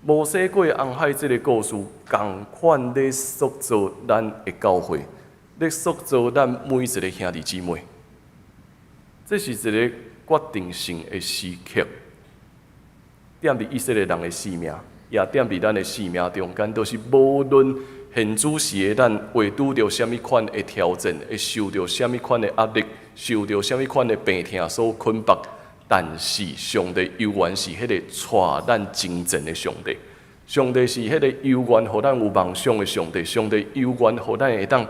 摩西過紅海這个故事，仝款咧塑造咱的教會，咧塑造咱每一个兄弟姊妹。這是一个決定性的時刻，踮佇以色列人的生命，也踮佇咱的生命中間，就是無論現主時的咱會拄著啥物款的挑戰，會受著啥物款的壓力，受著啥物款的病痛所捆綁，但是上帝猶原是彼個帶咱前進的上帝。上帝是彼個猶原予咱有夢想的上帝。上帝猶原予咱會當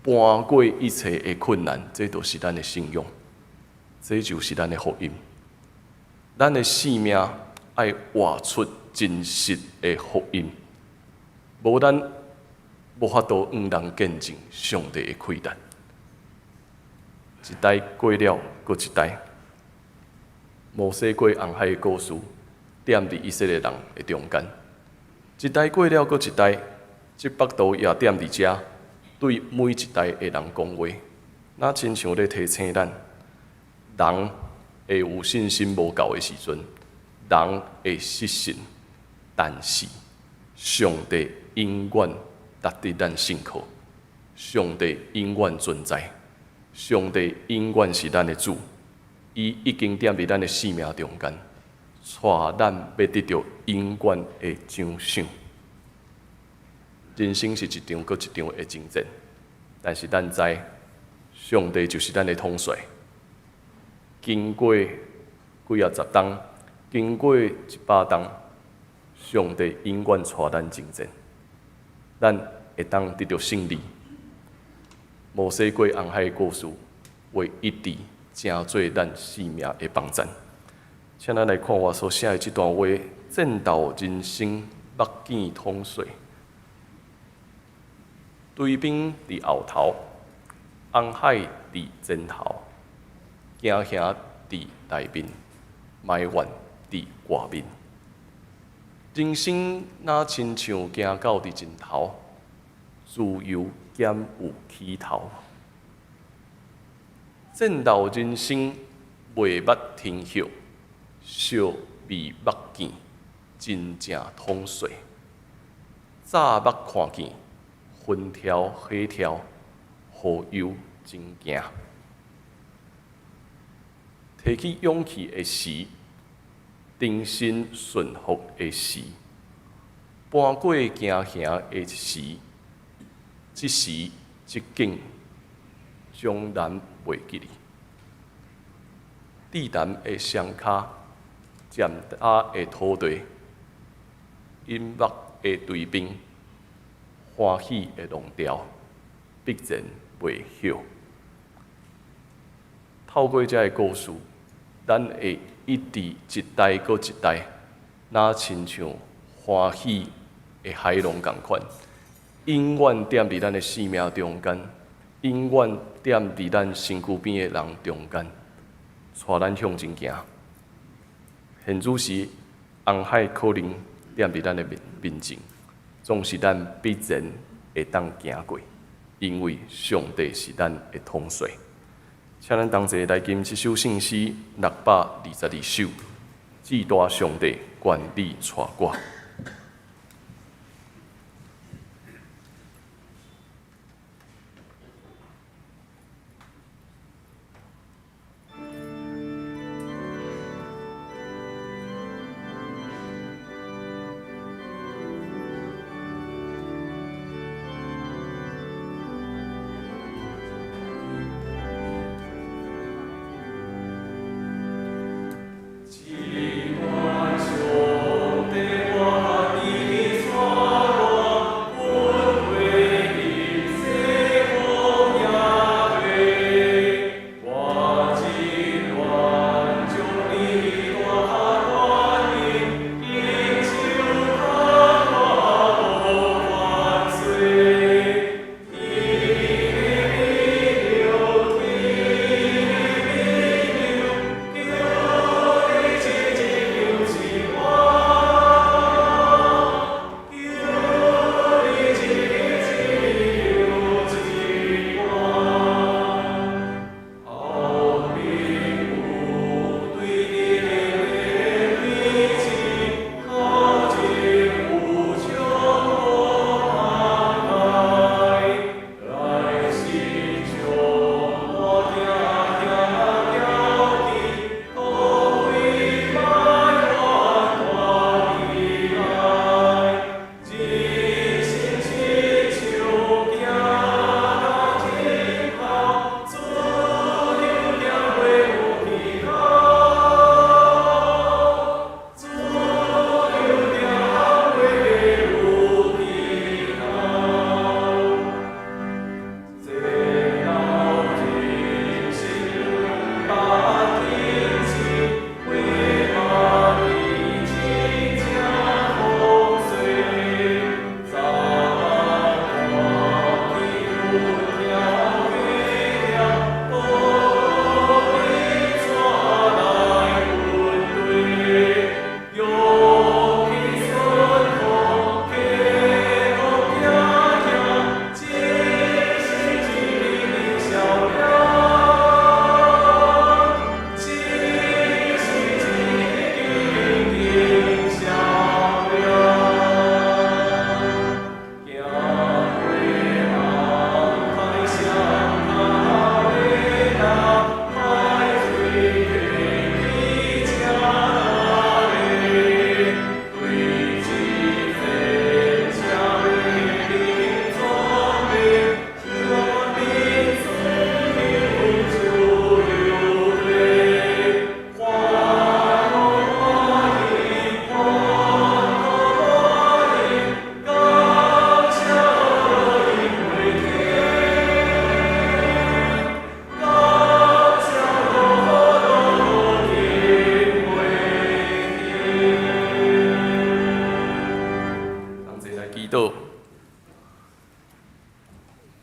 搬過一切的困難，這就是咱的信仰，這就是咱的福音。咱的生命愛活出真實的福音，無咱無法度向人見證上帝的氣力。一代過了，閣一代，摩西過紅海的故事，踮佇以色列人的中間。一代過了，閣一代，這幅圖也踮佇遮，對每一代的人講話，若親像咧提醒咱，人會有信心無夠的時陣，人會失信，但是上帝永遠值得咱信靠，上帝永遠存在，上帝永遠是咱的主，伊已經踮佇咱的生命中間，帶咱欲得著永遠的獎賞。人生是一場閣一場的征戰，但是咱知，上帝就是咱的統帥。經過幾仔十冬，經過100冬，上帝永遠帶咱前進，咱會當得著勝利。摩西過紅海的故事，會一直成做咱生命的幫贊。請咱來看我所寫的這段話：戰鬥人生，目見統帥。追兵佇後頭，紅海佇前頭，驚嚇佇內面，埋怨佇外面。人生若親像行到佇盡頭，自由兼有起頭。戰鬥人生袂捌停歇，惜未目見真正統帥。早捌看見雲柱火柱，予猶真驚。提起勇氣的時，重新順服的時，搬過驚嚇的時，這時這景，將難袂記哩。至澹的雙跤，漸焦的土地，隱目的追兵，歡喜的浪潮，必然袂歇。透過這个故事，咱會一直一代閣一代，若親像歡喜的海浪仝款，永遠踮佇咱的生命中間，永遠踮佇咱身軀邊的人中間，帶咱向前行。現此時，紅海可能踮佇咱的面前，總是咱必然會當行過，因為上帝是咱的統帥。請咱同齊來吟這首聖詩622首，至大上帝，願你帶我。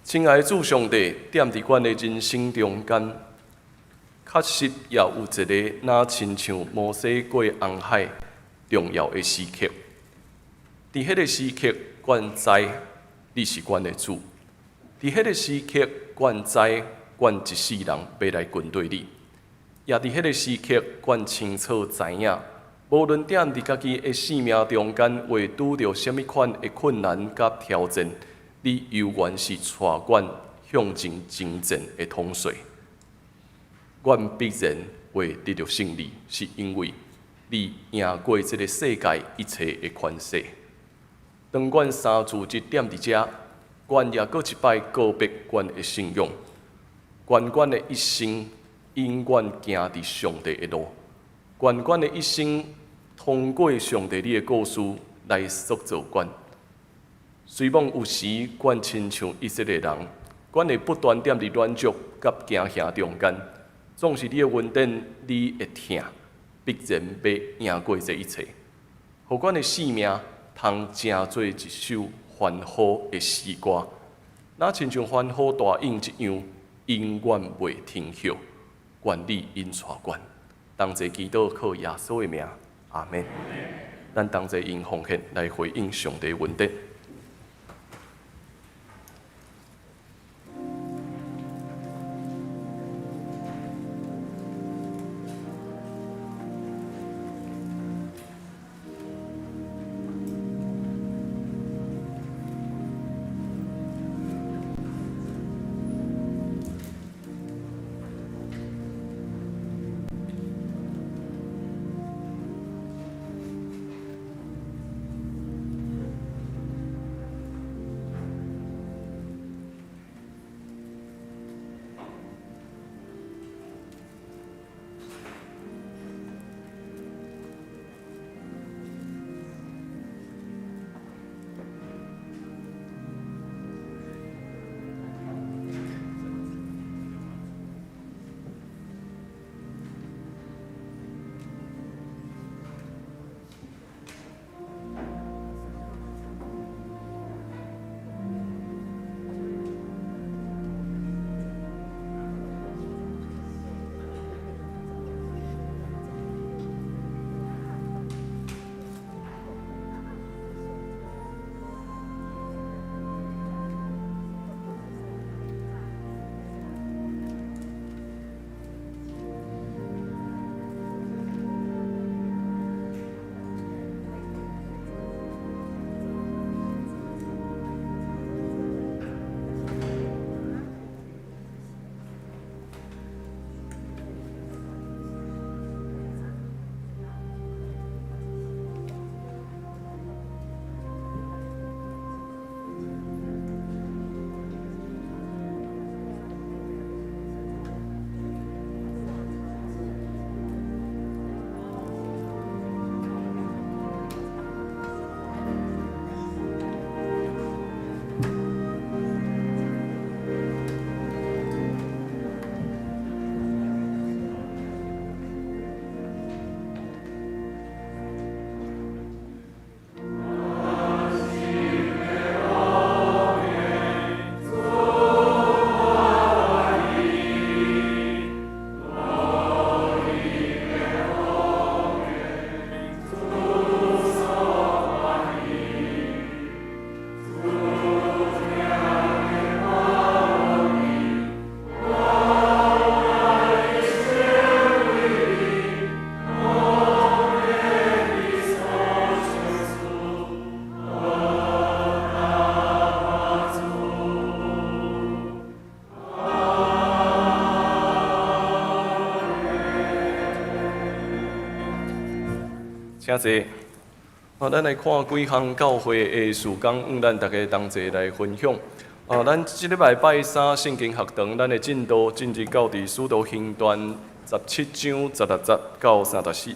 親愛的主上帝，踮佇阮的人生中間，確實也有一个若親像摩西過紅海重要的時刻。佇彼个時刻，阮知你是阮的主；佇彼个時刻，阮知阮一世人欲來跟隨你。也佇彼个時刻，阮清楚知影，無論踮佇家己的生命中間會拄著啥物款的困難佮挑戰，你猶原是帶阮向前前進的統帥。阮必然會得著勝利，是因為你贏過這个世界一切的權勢。當阮三主日踮佇遮，阮也閣一擺告別阮的信仰，願阮的一生永遠行佇上帝的路，願阮的一生通過上帝你的故事來塑造阮。雖罔有時，阮親像以色列人，阮會不斷踮佇軟弱佮驚嚇中間，總是你的恩典，你的疼，必然欲贏過這一切，予阮的生命通成做一首歡呼的詩歌，若親像歡呼大湧一樣，永遠袂停歇。願你引帶阮，同齊祈禱靠耶穌的名，阿們。咱同齊用奉獻來回應上帝恩典。請坐。啊，咱來看幾項教會的事工，咱大家同齊來分享。啊，咱這禮拜拜三聖經學堂，咱的進度進入到佇使徒行傳17章16節到34。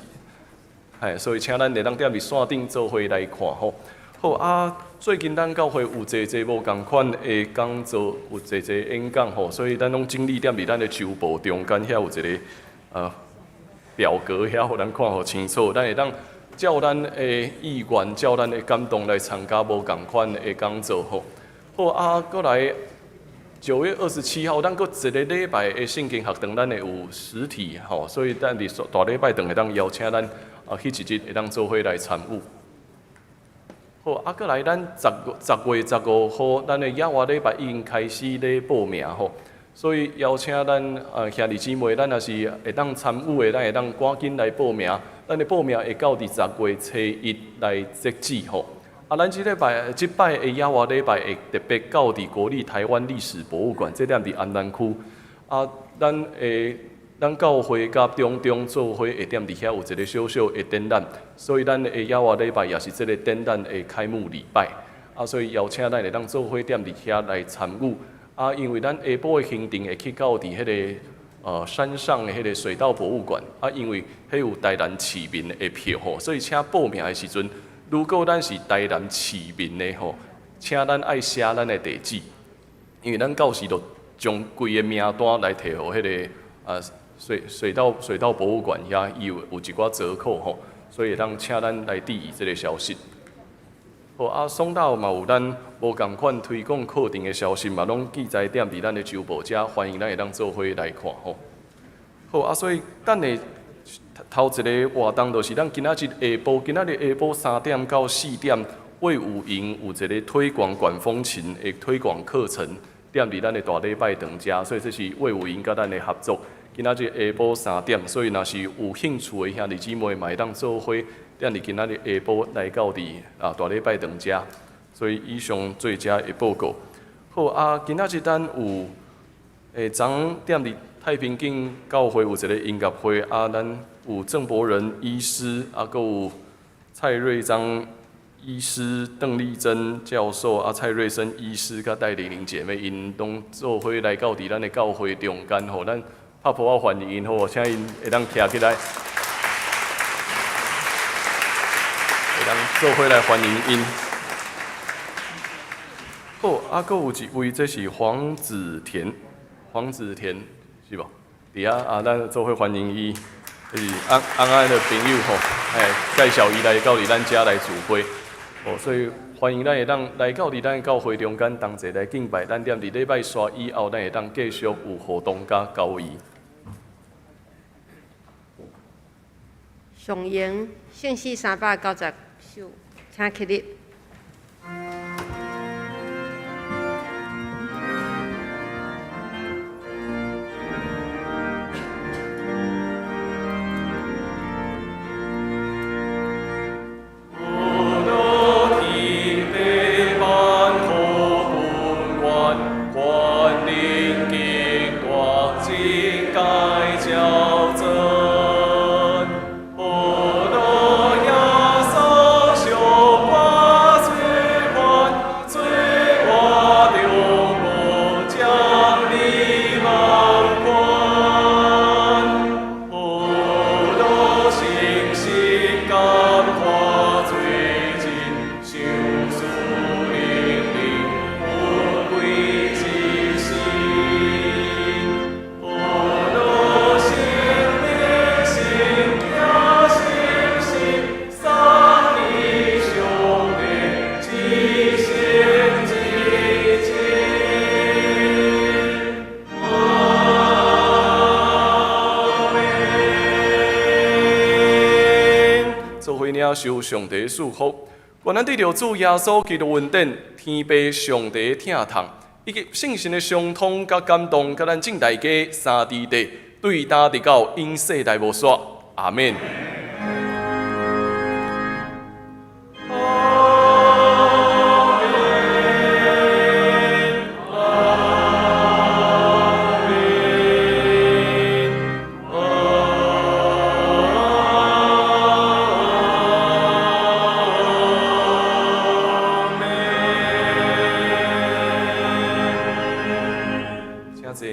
嘿，所以請咱會當踮佇線頂做伙來看吼。好啊，最近咱教會有濟濟無仝款的講座，有濟濟演講吼，所以咱攏整理踮佇咱的週報中間，遐有一个表格遐，予咱看予清楚，咱會當照咱的意願，照咱的感動來參加無仝款的講座吼。好啊，閣來9月27號，咱閣一个禮拜的聖經學堂，咱會有實體吼，所以咱佇大禮拜堂會當邀請咱啊，彼一日會當做伙來參與。好，啊，閣來咱10月15號，咱的野外禮拜已經開始咧報名吼，所以邀請咱兄弟姊妹，咱若是會當參與的，咱會當趕緊來報名。咱的報名會到佇10月初1來截止吼。啊，咱這禮拜這擺的野外禮拜會特別到佇國立臺灣歷史博物館，這踮佇安南區。啊，咱會咱教會佮中中做伙會踮佇遐有一个小小的展覽，所以咱的野外禮拜也是這个展覽的開幕禮拜。啊，所以邀請咱會當做伙踮佇遐來參與。啊，因為咱下晡的行程會去到佇彼个山上的彼个水稻博物館。啊，因為彼有台南市民的票吼，所以請報名的時陣，如果咱是台南市民的吼，請咱愛寫咱的地址，因為咱到時就將規个名單來提予彼个水稻博物館遐，伊有一寡折扣吼，所以會當請咱來注意這个消息。好啊，爽島嘛有咱無仝款推廣課程的消息嘛，攏記載踮佇咱的週報遮，歡迎咱會當做伙來看吼。好啊，所以等下頭一个活動就是咱今仔日下晡，今仔日下晡3點到4點，衛武營有一个推廣管風琴的推廣課程，踮佇咱的大禮拜堂遮，所以這是衛武營佮咱的合作。今仔日下晡三點，所以若是有興趣的兄弟姊妹，嘛會當做伙踮佇今仔日下晡來到佇大禮拜堂遮。所以以上做遮的報告。好啊，今仔日咱有昨踮佇太平徑教會有一个音樂會啊，咱有鄭伯仁醫師啊，閣有蔡瑞章醫師、鄧麗珍教授啊、蔡瑞生醫師佮戴玲玲姐妹，𪜶攏做伙來到佇咱的教會中間吼，咱拍噗仔歡迎𪜶好無？請𪜶會當徛起來，會當做伙來歡迎𪜶。好，啊，閣有一位，這是黃子田，黃子田是無？佇遐啊，咱做伙歡迎伊，這是安安安的朋友吼，介紹伊來到佇咱遮來聚會，哦，所以歡迎咱會當來到佇咱教會中間同齊來敬拜。咱踮佇禮拜煞以後，咱會當繼續有活動佮交誼。上榮聖詩390首，請起立。受上帝賜福，願咱得著主耶穌基督恩典、天父上帝疼痛，以及聖神的相通佮感動，佮咱眾大家三弟弟，對今直到永世代無煞。阿們。請坐。